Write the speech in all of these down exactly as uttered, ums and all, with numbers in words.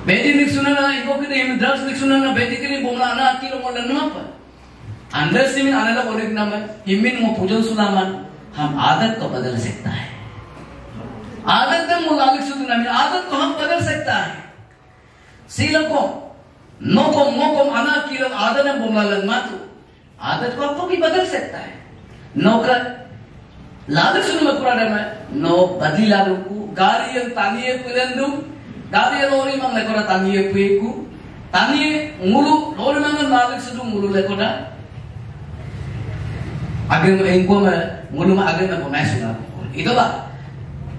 Bedi niksunana, iko kede imin drugs niksunana, bedi kini bomla ana akilo mo lenmapa. Anda simin anala olik nama, imin mo pujon sulaman, हम आदत को बदल सकता है। आदत dem mo lalik sudu namin, आदत को हम बदल सकता है। Silako, nokom, mokom ana akilo आदत dem bomla lenmatu. आदत को आपको भी बदल सकता है। नौकर लालच सुन में पूरा डर में, no बदली लालू को, गाड़ी यंग तानिये पुलेंदुम, गाड़ी ये लोरी मांग लेकोड़ा तानिये पुएकु, तानिये ngulu, लोरी मांग लालच सुदु ngulu लेकोड़ा, आगे में इनको में, ngulu में आगे में को मैं सुना। इतो बा,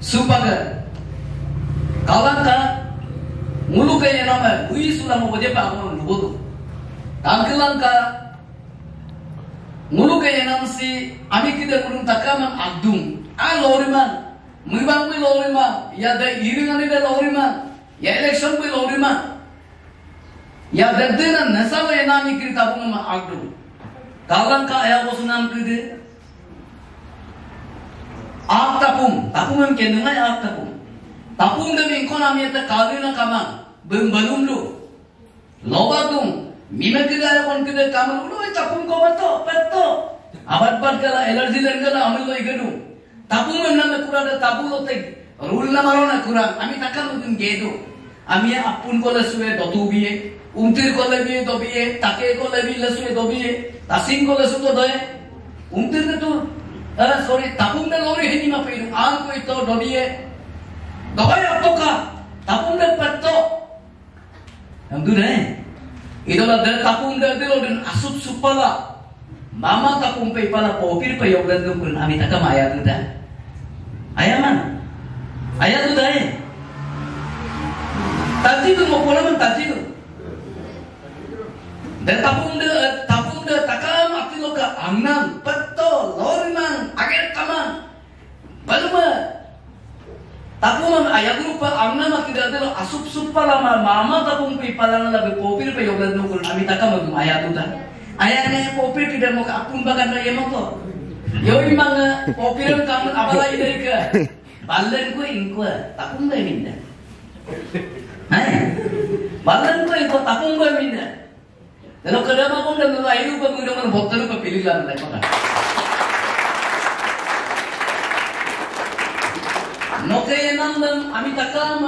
सुपा कर, कालांका, ngulu के ये नाम है, वही सुना मो बजे पा, हम लोगों को। Tangkilang ka, ngulu ke enam si, ami kídí ngulum takamang agdung. A loriman, mibang bí loriman, ya da iring ani da loriman, ya election bí loriman. Ya da dena nasa lo enam ikri tapung ma agdung. Kalang ka aya bosunam kídí. Ak tapung, tapung em kenungai ak tapung. Tapung de mingkon ami eta kalina kamang, bem balum do. Loba dung, mime kídí aya kon kídí kamang, ulo tapung ko bato, peto. Abat bat kala, allergy len kala, amil lo igedung. Tapung em name kura da tabu lo teg, rule na marona kura, ami takam udun gedo. Ami apun ko lesue dotu biye, untir ko lebi dobiye, take ko lebi lesue dobiye, tasing ko lesu ko doye. Untir ke tu, eh, sorry, tapung da lori heni ma pe idung, ang ko ito dobiye. Dobai aptoka, tapung da petto. Yang tu deh. Itola da tapung da dilo den asup supala. Mama tapung pe pala popir pe yogdan tu kun ami takam aya tu da. Aya man. Aya tu da eh. Tadi tu mo pola man tadi tu. Da tapung da, tapung da takam ati loka angnam, petto, loriman, ager kamang. Baluma. Tapung am aya grupa amna ma kídí delo asup supa lama mama tapung pe palang labe popir pe yogdan dukun ami takam agum aya tuta. Aya ne popir kídí mo ka apun bagan na yemo to. Yo imang popir am kamun abala ide ke. Balen ko ingko tapung da minda. Hai. Balen ko ingko tapung da minda. Delo kedama pun dan delo ayu pun udah mana botol ke pilih lah mereka. Noke enam dan ami takam